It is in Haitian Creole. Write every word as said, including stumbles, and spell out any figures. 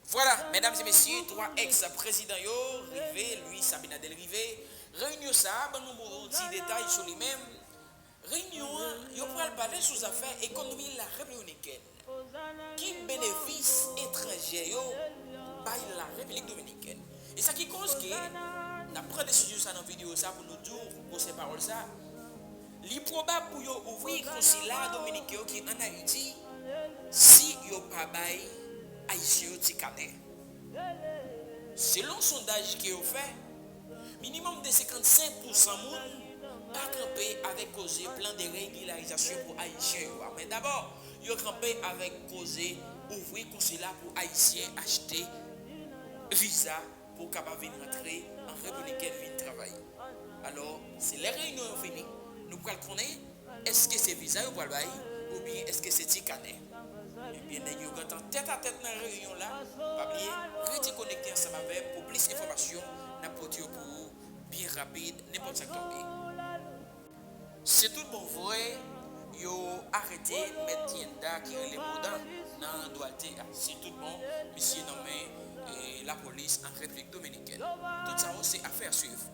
Vwala, medam e mesye, twa eks prezidan yo rive, Luis Abinader rive. Reyinyon sa a ban nou bon ti detay sou li menm. Reyinyon an, yo pral pale sou zafè ekonomi Larepiblik Dominikèn. Ki benefis etranjè yo bay Larepiblik Dominikèn? E sa ki koz ke n ap pran desizyon sa nan videyo sa pou nou di w gwo se pawòl sa. Li pwobab pou yo ouvri konsila dominiken yo ki ann Ayiti si yo pa bay Ayisyen yo ti kanè. Selon sondaj ke yo fè, minimòm de senkannsenk pousan moun pa kanpe avèk koze plan de regilarizasyon pou Ayisyen yo a. Men dabò, yo kanpe avèk koze ouvri konsila pou Ayisyen achte viza pou w kapab vin rantre an Repiblik Dominikèn vin travay. Alò, se lè reyinyon yo fini, nou pral konnen èske se viza yo pral bay oubyen èske se ti kanè. Ebyen, nèg yo gentan tèt a tèt nan reyinyon la. Pa bliye, rete konekte ansanm avè m pou plis enfòmasyon n ap pote yo pou ou byen rapid, nenpòt sa k tonbe. Se tout bon vre, yo arete Mèt Tienda ki rele Modan nan Duarte a. Se tout bon, misye nan men, eh, lapolis an Repiblik Dominikèn. Tout sa yo se afè a swiv.